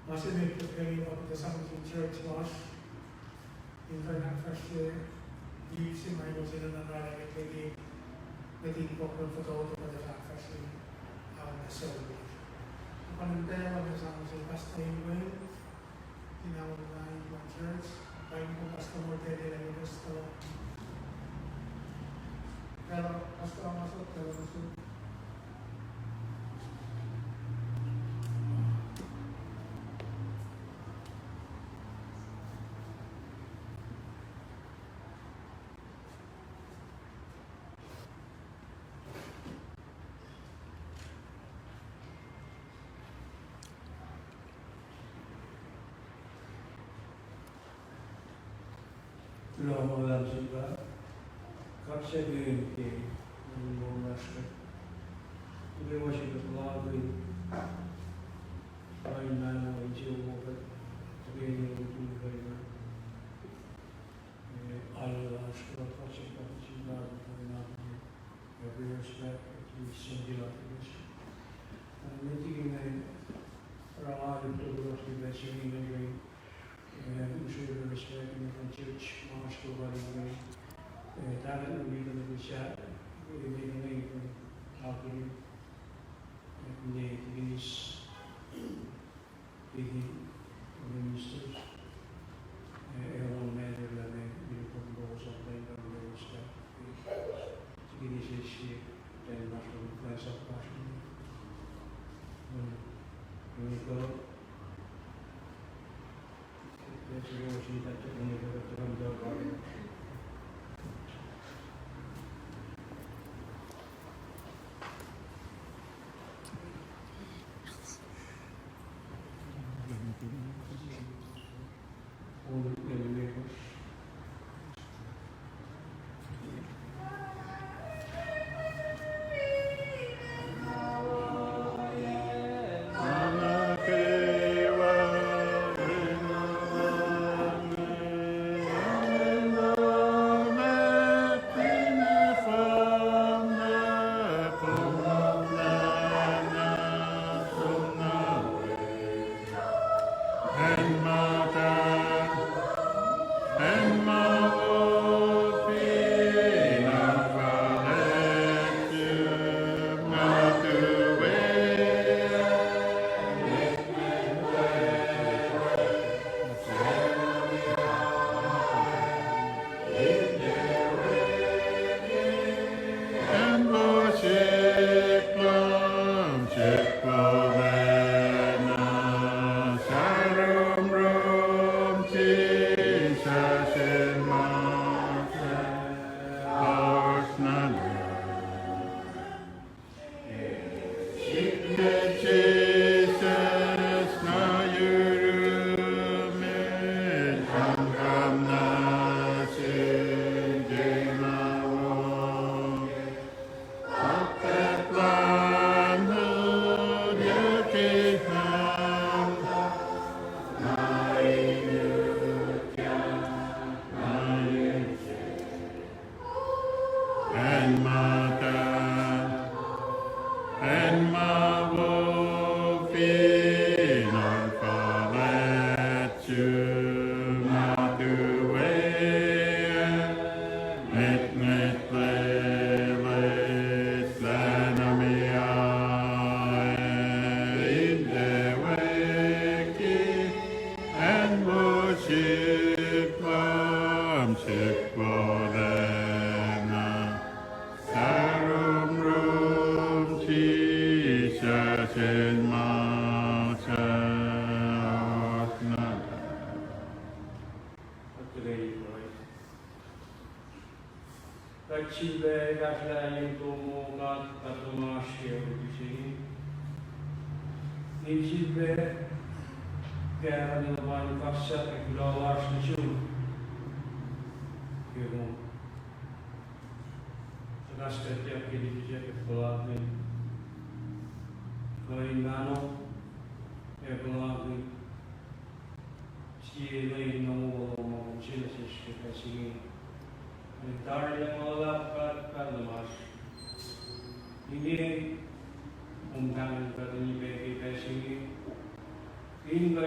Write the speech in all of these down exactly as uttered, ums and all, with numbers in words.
Ma se met kuht kena pa kuht sang nuh sin church lasr in kuh in ahkfahsrye, in se ma elos enenuh in oraclah met liki, met in program fototo kuht ahkfahsrye, uh, nuh sel. Kuh in pacl uh sang nuh sel Pastor Emmanuel, in our online church, pa in kuh Pastor Morten el Pastor. Pastor, Pastor, Pastor. Kuloh ma luhlahp sin God, kaksakihn ke moul lasr uh. Kuloh ma srihpac luhk uh, kain mahno in se wo kuht, kuht in kuh in, eh, alu lasr kuht kaksakihn sin God, kuht in, eh, respect, kuht in send it up to this. Eh, met liki inge, oruh alu tuh kuht in send it up. Eh, usrnguck respect in the church, ma oasr kuh pa inge. Eh, talan nuh met liki sahp, eh, met liki inge, eh, akihlen, eh, ne, ne, Liki ministers, eh, eh, on manager lah me, me kon bo sa tang tang me respect. Liki ne sesr, eh, mas kon flash up flash. Hmm. Ini ko, eh, sesr, eh, sin tak, eh, ini ko, eh, Acn muhtahl, acn ma wo fin arulacna sum ma tuwe, met, met lele sacna me ae in teweki. Acn wo sihk luhn sihk wolacna, saromrom Jisus in ma sahk na. Kuht sifilpac kahsrwelah in tomo God, kuht tuhmasr ke olutu se inge. In sifilpac kahsruh na pwacye in kaksak ac kuloh lasr nuh sum. Ke kom suhkahs kuht ke liki srihpac puhlakihn, kuh in mahno ac puhlakihn sie lwen na wo lom, ma kom siyuck nuh sesr ke pacl se inge. Ac tari ma luhlahp God, God nuh masr, inge kom pahngon kuht in ipac ke pacl se inge, in kuh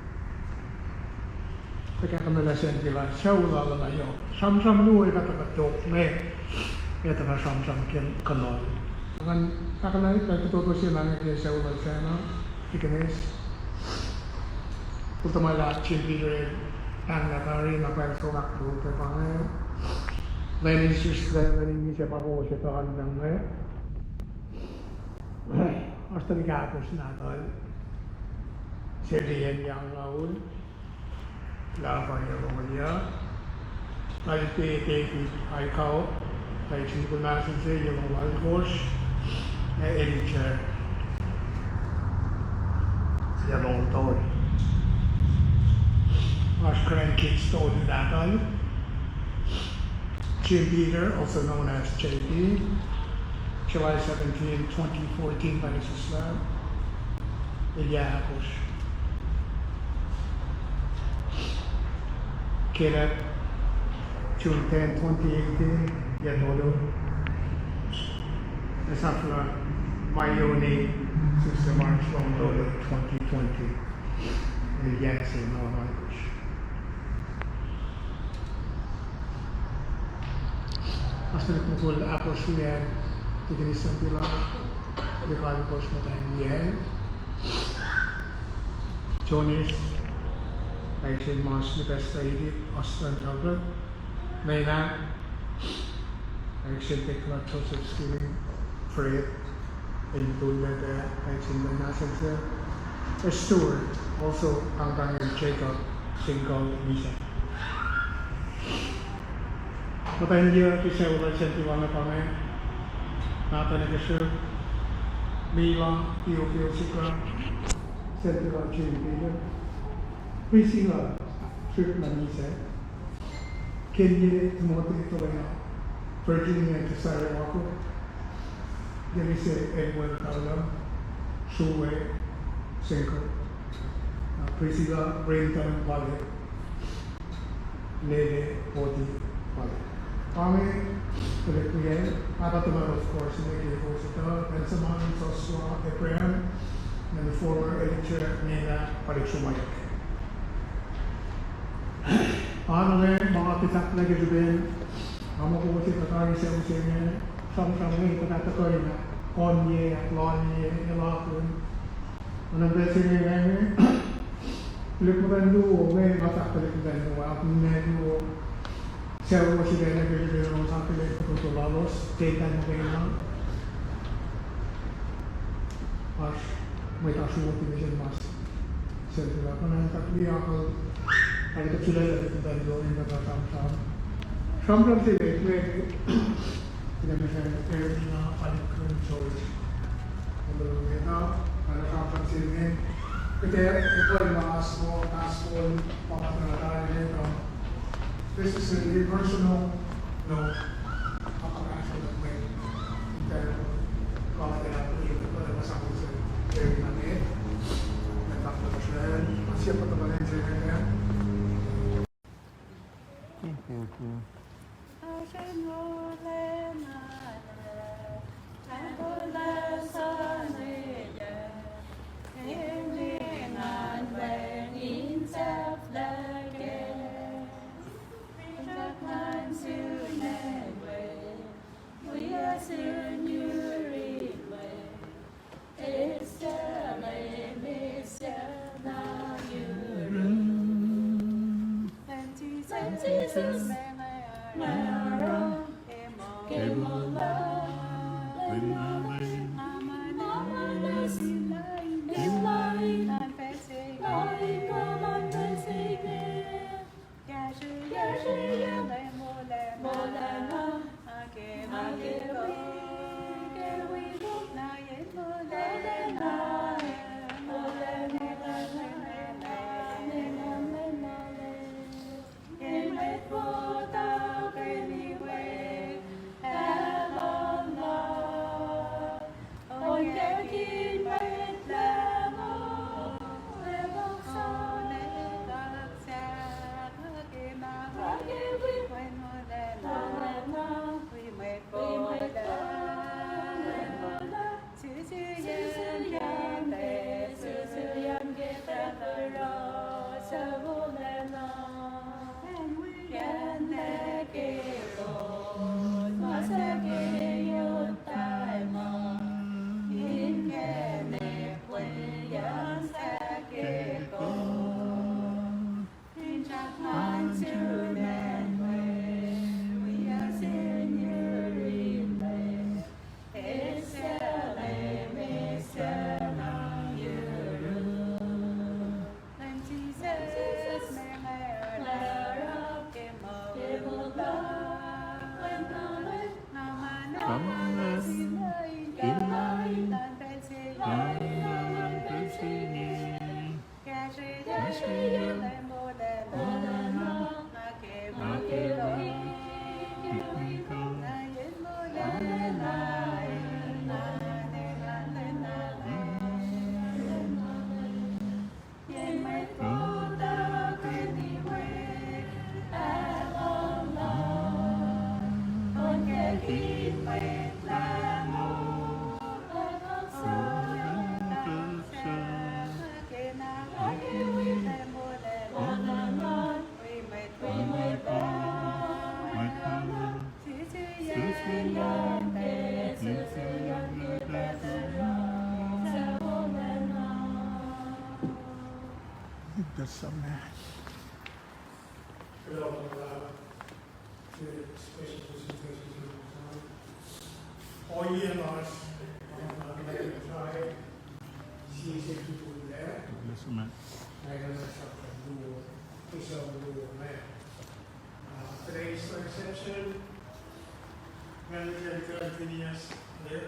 Fuhkah kuh na lah senti lah sucu lal uh na yohk. Sramsram luo ac kuhtuh kuh tok inge, ac tuhkuh sramsram ke kuhnuhl. Ngan ahkkahlwemye lah kuht fototo se na inge ke sucu lal Sacna, Dickiness. Kuht tuhma lah Jim Peter el pahnglah tari na pacl soko ahkluo ke pa inge. Lwen in sis, lwen in misac pa kowos etuh an inge. Oasr tuhlihk ahkosr nahtuhl, Selian Yangaul, Lava Yaloya, Talpe David Aikau, Taichin Kunasin se Yalong Alkosr, ac Elijah Yalong Tori. Oasr grandkids tolu nahtuhl, Jim Peter, also known as J P, July seventeenth, twenty fourteen, pa sislah, el yac ahkosr. Caleb, June tenth, twenty eighteen, yac tolu. Ac sahflah Maioni, sislah March longoul tolu, twenty twenty, el yac se longoul alkosr. Oasr tuhlihk mukul ahkosr wiyacl, Dickiness Sempila, tuhlihk alkosr muhtwacn wiyacl, Jonis, Action Mas Nipesta Edith, Austin Talbot, Nena, Action Tekla Joseph Skilling, Fred, el tullac pac, Action Nena Sensei, Stuart, also Kangkang and Jacob, single, Lisa. Muhtwacn yac ke sucu lal Senti Wange pa inge, Nathan Akesrek, Mila Theophil Sika, Senti lal Jim Peter, Priscilla Trip Manise, Kenye Timothy Tolena, Virginia Josiah Wako, Denise Edward Taulam, Sue Senko, uh, Priscilla Brenton Wale, Lele Oti Wale. Pa inge, tuhlihk wiyacl, Papa Tomat, of course, inge ke kowos etuh, Benjamin Joshua Abraham, and the former Elijah Nena Paliksumaik. An inge ma nga fahk nuh ke srihpen, nga muh kowos etuh tari sucu se inge, sramsram inge tuhkuh tuhkuh na, konye, lonye, elakun. Oacna pacl se inge, tuhlihk muhtwacn luo inge, nga fahk tuhlihk muhtwacn luo, a, ninac luo, Sucu se lwelah ke lwelah los akihlen fototo lalos, tiac muhkwena. Oasr mwet oasr wo ke misin mas sel tuh kuh in kuht wi akucl, kuht sulaclah in kuht in kuh in kuht sramsram. Sramsram se met, met, kuht ac muhsahi Erina Alikren George. Kuht ac sramsram se met, kuht ac kuh in mas mo, mas mo, ma kuht ac tari met, uh, this is a personal note. That's so nice. Ohiyac lasr, uh, sie se tukun lac. Bless you, man. Nga enenuh sapta luo, isa luo lac. Uh, today's reception, Manager Phineas Lip.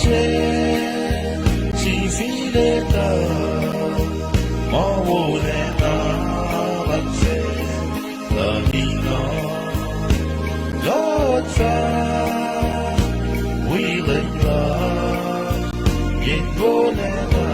se sifileta, ma wolacna luhn se, luhn ino, Lord, sa wi leng la, in wolacna.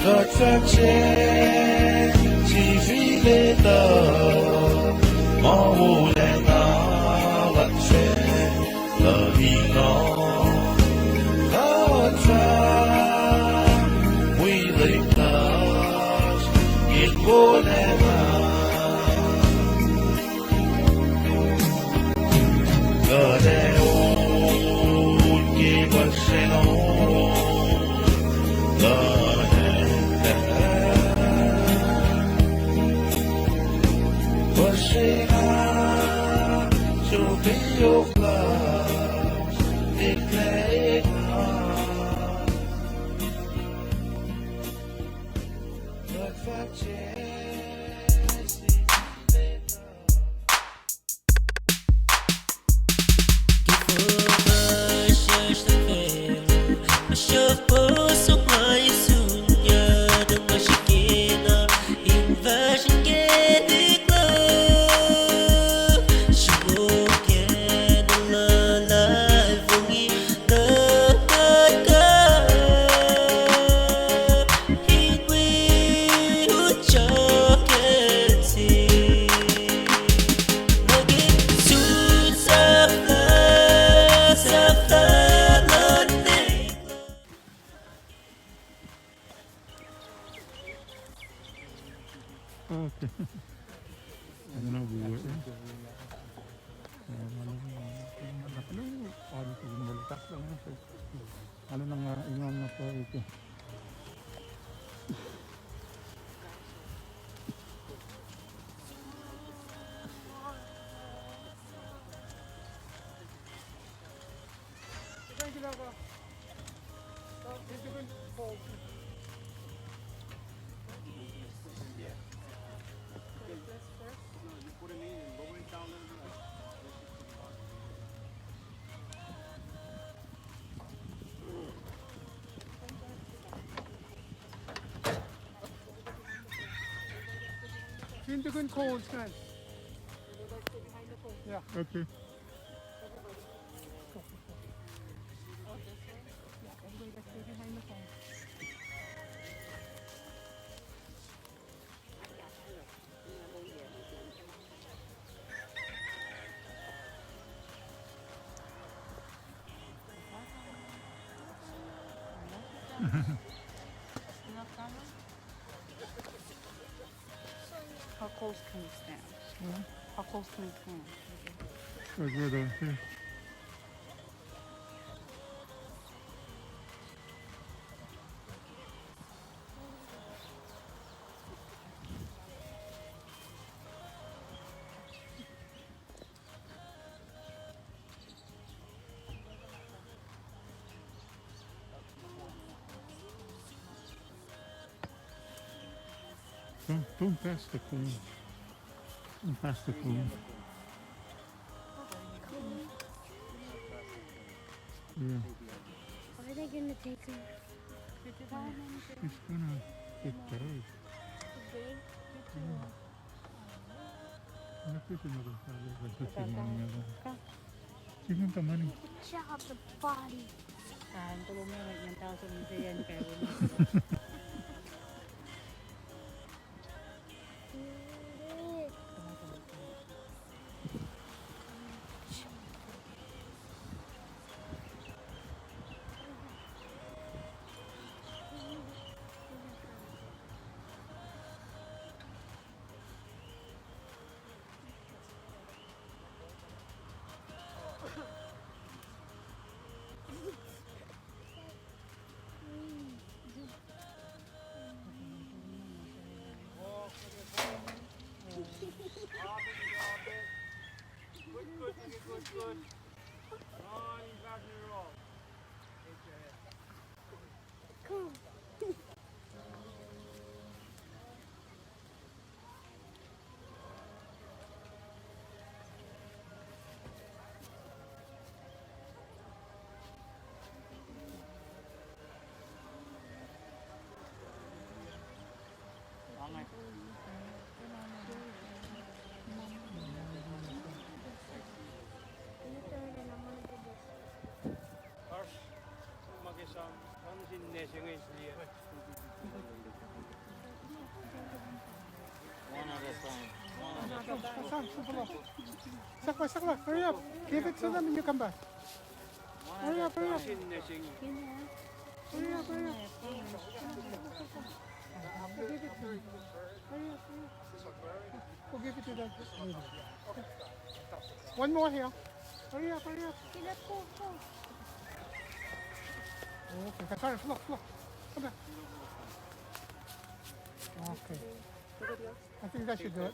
Kuht fahk se sifileta, ma wolacna luhn se, luhn ino, Lord, sa wi leng la, in wolacna. Okay. Ano na buo. Ano na nga ingan na pa ito. Into the cold, man. Yeah. Okay. Yeah, everybody that's behind the phone. Enough camera? How close can we stand? Huh? How close can we stand? Like right on here. Don't, don't pass the cone. Don't pass the cone. Yeah. Why are they gonna take her? She's gonna get buried. Big? Yeah. Give him the money. Chop the body. Ah, ang tolong mo, one thousand sa yan kaya. Good, good, good, good. Run, back in the roll. Shake your head. Come. Oasr ma ke sang, sang nuh sin ne se inge, liye. One at a time. One at a time. Sakla, sakla, hurry up. Give it to them and you come back. Hurry up, hurry up. Hurry up, hurry up. Hurry up, hurry up. Hurry up, hurry up. We'll give it to them. One more here. Hurry up, hurry up. Okay, that's all right. Flow, flow. Come back. Okay. I think that should do it.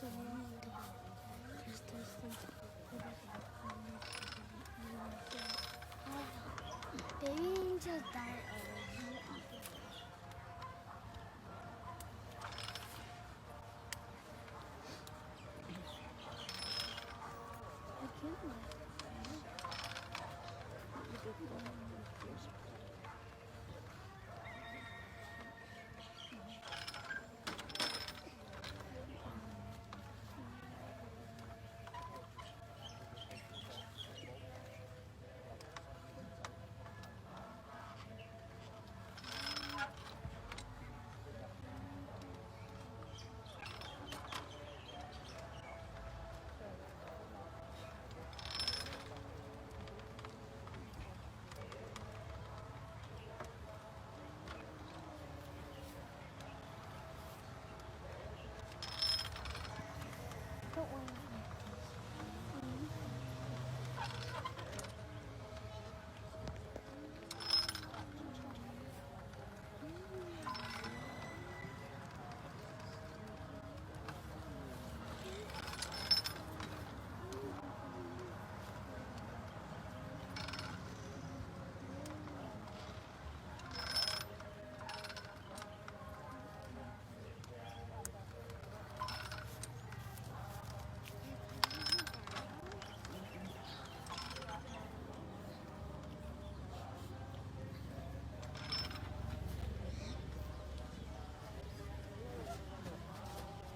Baby angel died already. I can't.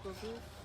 Cookies.